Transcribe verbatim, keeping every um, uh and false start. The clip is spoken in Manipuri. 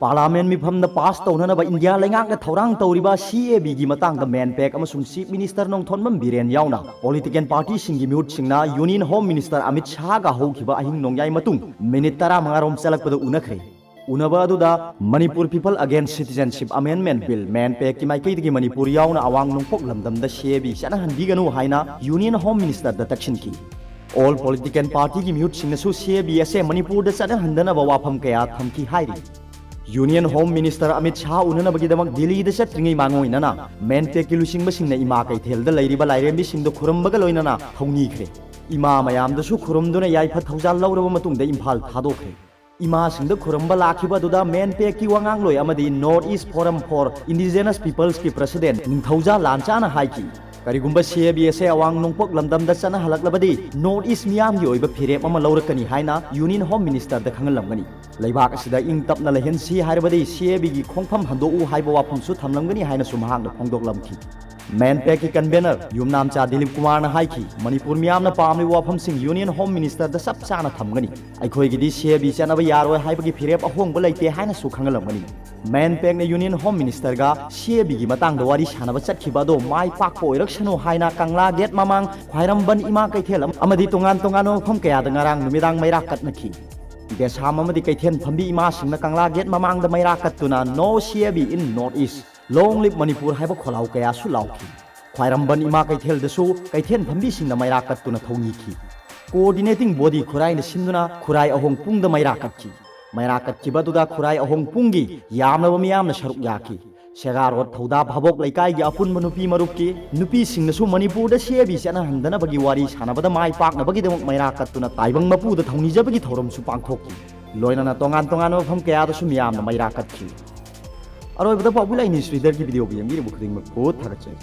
ꯄꯥꯔꯂꯥꯃꯦꯟ ꯃꯤꯐꯝꯗ ꯄꯥꯁ ꯇꯧꯅꯅꯕ ꯏꯟꯗꯤꯌꯥ ꯂꯩꯉꯥꯛꯅ ꯊꯧꯔꯥꯡ ꯇꯧꯔꯤꯕ ꯁꯤ ꯑꯦ ꯕꯤꯒꯤ ꯃꯇꯥꯡꯗ ꯃꯦꯟꯄꯦꯛ ꯑꯃꯁꯨꯡ ꯆꯤꯐ ꯃꯤꯅꯤꯁꯇꯔ ꯅꯣꯡꯊꯣꯟꯕꯝ ꯕꯤꯔꯦꯟ ꯌꯥꯎꯅ ꯄꯣꯂꯤꯇꯤꯀꯦꯜ ꯄꯥꯔꯇꯤꯁꯤꯡꯒꯤ ꯃꯤꯍꯨꯠꯁꯤꯡꯅ ꯌꯨꯅꯤꯌꯟ ꯍꯣꯝ ꯃꯤꯅꯤꯁꯇꯔ ꯑꯃꯤꯠ ꯁꯥꯍꯒ ꯍꯧꯈꯤꯕ ꯑꯍꯤꯡ ꯅꯣꯡꯌꯥꯏ ꯃꯇꯨꯡ ꯃꯤꯅꯤꯠ ꯇꯔꯥꯃꯉꯥ ꯔꯣꯝ ꯆꯠꯂꯛꯄꯗ ꯎꯅꯈ꯭ꯔꯦ꯫ ꯎꯅꯕ ꯑꯗꯨꯗ Manipur people against citizenship amendment bill, ꯃꯦꯟꯄꯦꯛꯀꯤ ꯃꯥꯏꯀꯩꯗꯒꯤ ꯃꯅꯤꯄꯨꯔ ꯌꯥꯎꯅ ꯑꯋꯥꯡ ꯅꯣꯡꯄꯣꯛ ꯂꯝꯗꯝꯗ ꯁꯤ ꯑꯦ ꯕꯤ ꯆꯠꯅꯍꯟꯕꯤꯒꯅꯨ ꯍꯥꯏꯅ ꯌꯨꯅꯤꯌꯟ ꯍꯣꯝ ꯃꯤꯅꯤꯁꯇꯔꯗ ꯇꯛꯁꯤꯟꯈꯤ꯫ ꯑꯣꯜ ꯄꯣꯂꯤꯇꯤꯀꯦꯜ ꯄꯥꯔꯇꯤꯒꯤ ꯃꯤꯍꯨꯠꯁꯤꯡꯅꯁꯨ ꯁꯤ ꯑꯦ ꯕꯤ ꯑꯁꯦ ꯃꯅꯤꯄꯨꯔꯗ ꯆꯠꯅꯍꯟꯗꯅꯕ ꯋꯥꯐꯝ ꯀꯌꯥ ꯊꯝꯈꯤ ꯍꯥꯏꯔꯤ꯫ Union home minister Amit Shah ꯎꯅꯅꯕꯒꯤꯗꯃꯛ ꯗꯤꯜꯂꯤꯗ ꯆꯠꯇ꯭ꯔꯤꯉꯩ ꯃꯥꯡꯑꯣꯏꯅꯅ ꯃꯦꯟꯄꯦꯛꯀꯤ ꯂꯨꯆꯤꯡꯕꯁꯤꯡꯅ ꯏꯃꯥ ꯀꯩꯊꯦꯜꯗ ꯂꯩꯔꯤꯕ ꯂꯥꯏꯔꯦꯝꯕꯤꯁꯤꯡꯗ ꯈꯨꯔꯨꯝꯕꯒ ꯂꯣꯏꯅꯅ ꯊꯧꯅꯤꯈ꯭ꯔꯦ꯫ ꯏꯃꯥ ꯃꯌꯥꯝꯗꯁꯨ ꯈꯨꯔꯨꯝꯗꯨꯅ ꯌꯥꯏꯐ ꯊꯧꯖꯥꯜ ꯂꯧꯔꯕ ꯃꯇꯨꯡꯗ ꯏꯝꯐꯥꯜ ꯊꯥꯗꯣꯛꯈ꯭ꯔꯦ꯫ ꯏꯃꯥꯁꯤꯡꯗ ꯈꯨꯔꯨꯝꯕ ꯂꯥꯛꯈꯤꯕ ꯑꯗꯨꯗ ꯃꯦꯟꯄꯦꯛꯀꯤ ꯋꯥꯉꯥꯡꯂꯣꯏ ꯑꯃꯗꯤ North East Forum for Indigenous People's ꯀꯤ ꯄ꯭ꯔꯁꯤꯗꯦꯟ ꯅꯤꯡꯊꯧꯖꯥ ꯂꯥꯟꯆꯥꯅ ꯍꯥꯏꯈꯤ, ꯀꯔꯤꯒꯨꯝꯕ ꯁꯤ ꯑꯦ ꯕꯤ ꯑꯁꯦ ꯑꯋꯥꯡ ꯅꯣꯡꯄꯣꯛ ꯂꯝꯗꯝꯗ ꯆꯠꯅꯍꯜꯂꯛꯂꯕꯗꯤ ꯅꯣꯔꯠ ꯏꯁ ꯃꯤꯌꯥꯝꯒꯤ ꯑꯣꯏꯕ ꯐꯤꯔꯦꯞ ꯑꯃ ꯂꯧꯔꯛꯀꯅꯤ ꯍꯥꯏꯅ ꯌꯨꯅꯤꯌꯟ ꯍꯣꯝ ꯃꯤꯅꯤꯁꯇꯔꯗ ꯈꯪꯍꯜꯂꯝꯒꯅꯤ꯫ ꯂꯩꯕꯥꯛ ꯑꯁꯤꯗ ꯏꯪ ꯇꯞꯅ ꯂꯩꯍꯟꯁꯤ ꯍꯥꯏꯔꯕꯗꯤ ꯁꯤ ꯑꯦ ꯕꯤꯒꯤ ꯈꯣꯡꯐꯝ ꯍꯟꯗꯣꯛꯎ ꯍꯥꯏꯕ ꯋꯥꯐꯝꯁꯨ ꯊꯝꯂꯝꯒꯅꯤ ꯍꯥꯏꯅꯁꯨ ꯃꯍꯥꯛꯅ ꯐꯣꯡꯗꯣꯛꯂꯝꯈꯤ꯫ ꯃꯦꯟꯄꯦꯛꯀꯤ ꯀꯟꯚꯦꯅꯔ ꯌꯨꯝꯅꯥꯝꯆꯥ ꯗꯤꯂꯤꯞ ꯀꯨꯃꯥꯔꯅ ꯍꯥꯏꯈꯤ, ꯃꯅꯤꯄꯨꯔ ꯃꯤꯌꯥꯝꯅ ꯄꯥꯝꯂꯤꯕ ꯋꯥꯐꯝꯁꯤꯡ ꯌꯨꯅꯤꯌꯟ ꯍꯣꯝ ꯃꯤꯅꯤꯁꯇꯔꯗ ꯆꯞ ꯆꯥꯅ ꯊꯝꯒꯅꯤ꯫ ꯑꯩꯈꯣꯏꯒꯤꯗꯤ ꯁꯤ ꯑꯦ ꯕꯤ ꯆꯠꯅꯕ ꯌꯥꯔꯣꯏ ꯍꯥꯏꯕꯒꯤ ꯐꯤꯔꯦꯞ ꯑꯍꯣꯡꯕ ꯂꯩꯇꯦ ꯍꯥꯏꯅꯁꯨ ꯈꯪꯍꯜꯂꯝꯒꯅꯤ꯫ ꯃꯦꯟꯄꯦꯛꯅ ꯌꯨꯅꯤꯌꯟ ꯍꯣꯝ ꯃꯤꯅꯤꯁꯇꯔꯒ ꯁꯤ ꯑꯦ ꯕꯤꯒꯤ ꯃꯇꯥꯡꯗ ꯋꯥꯔꯤ ꯁꯥꯟꯅꯕ ꯆꯠꯈꯤꯕ ꯑꯗꯣ ꯃꯥꯏ ꯄꯥꯛꯄ ꯑꯣꯏꯔꯛꯁꯅꯨ ꯍꯥꯏꯅ ꯀꯪꯂꯥ ꯒꯦꯠ ꯃꯃꯥꯡ, ꯈ꯭ꯋꯥꯏꯔꯝꯕꯟ ꯏꯃꯥ ꯀꯩꯊꯦꯜ ꯑꯃꯗꯤ ꯇꯣꯉꯥꯟ ꯇꯣꯉꯥꯟꯕ ꯃꯐꯝ ꯀꯌꯥꯗ ꯉꯔꯥꯡ ꯅꯨꯃꯤꯗꯥꯡ ꯃꯩꯔꯥ ꯀꯠꯅꯈꯤ꯫ ꯕꯦꯁꯥꯝ ꯑꯃꯗꯤ ꯀꯩꯊꯦꯜ ꯐꯝꯕꯤ ꯏꯃꯥꯁꯤꯡꯅ ꯀꯪꯂꯥ ꯒꯦꯠ ꯃꯃꯥꯡꯗ ꯃꯩꯔꯥ ꯀꯠꯇꯨꯅ "No C A B in North East, Long Live Manipur" ꯍꯥꯏꯕ ꯈꯣꯜꯂꯥꯎ ꯀꯌꯥꯁꯨ ꯂꯥꯎꯈꯤ꯫ ꯈ꯭ꯋꯥꯏꯔꯝꯕꯟ ꯏꯃꯥ ꯀꯩꯊꯦꯜꯗꯁꯨ ꯀꯩꯊꯦꯜ ꯐꯝꯕꯤꯁꯤꯡꯅ ꯃꯩꯔꯥ ꯀꯠꯇꯨꯅ ꯊꯧꯅꯤꯈꯤ꯫ Coordinating body ꯈꯨꯔꯥꯏꯅ ꯁꯤꯟꯗꯨꯅ ꯈꯨꯔꯥꯏ ꯑꯍꯣꯡ ꯄꯨꯡꯗ ꯃꯩꯔꯥ ꯀꯠꯈꯤ꯫ ꯃꯩꯔꯥ ꯀꯠꯈꯤꯕ ꯑꯗꯨꯗ ꯈꯨꯔꯥꯏ ꯑꯍꯣꯡ ꯄꯨꯡꯒꯤ ꯌꯥꯝꯂꯕ ꯃꯤꯌꯥꯝꯅ ꯁꯔꯨꯛ ꯌꯥꯈꯤ꯫ ꯁꯦꯒꯥ ꯔꯣꯗ ꯊꯧꯗꯥ ꯚꯥꯕꯣꯛ ꯂꯩꯀꯥꯏꯒꯤ ꯑꯄꯨꯟꯕ ꯅꯨꯄꯤ ꯃꯔꯨꯞꯀꯤ ꯅꯨꯄꯤꯁꯤꯡꯅꯁꯨ ꯃꯅꯤꯄꯨꯔꯗ C A B ꯆꯠꯅꯍꯟꯗꯅꯕꯒꯤ ꯋꯥꯔꯤ ꯁꯥꯟꯅꯕꯗ ꯃꯥꯏ ꯄꯥꯛꯅꯕꯒꯤꯗꯃꯛ ꯃꯩꯔꯥ ꯀꯠꯇꯨꯅ ꯇꯥꯏꯕꯪ ꯃꯄꯨꯗ ꯊꯧꯅꯤꯖꯕꯒꯤ ꯊꯧꯔꯝꯁꯨ ꯄꯥꯡꯊꯣꯛꯈꯤ꯫ ꯂꯣꯏꯅꯅ ꯇꯣꯉꯥꯟ ꯇꯣꯉꯥꯟꯕ ꯃꯐꯝ ꯀꯌꯥꯗꯁꯨ ꯃꯤꯌꯥꯝꯅ ꯃꯩꯔꯥ ꯀꯠꯈꯤ꯫ ꯑꯔꯣꯏꯕꯗ ꯄꯥꯎꯕꯤ ꯂꯥꯏꯅꯤ ꯁ꯭ꯔꯤꯙꯔꯒꯤ ꯚꯤꯗꯤꯑꯣꯕꯨ ꯌꯦꯡꯕꯤꯔꯤꯕ ꯈꯨꯗꯤꯡꯃꯛꯄꯨ ꯊꯥꯒꯠꯆꯔꯤ꯫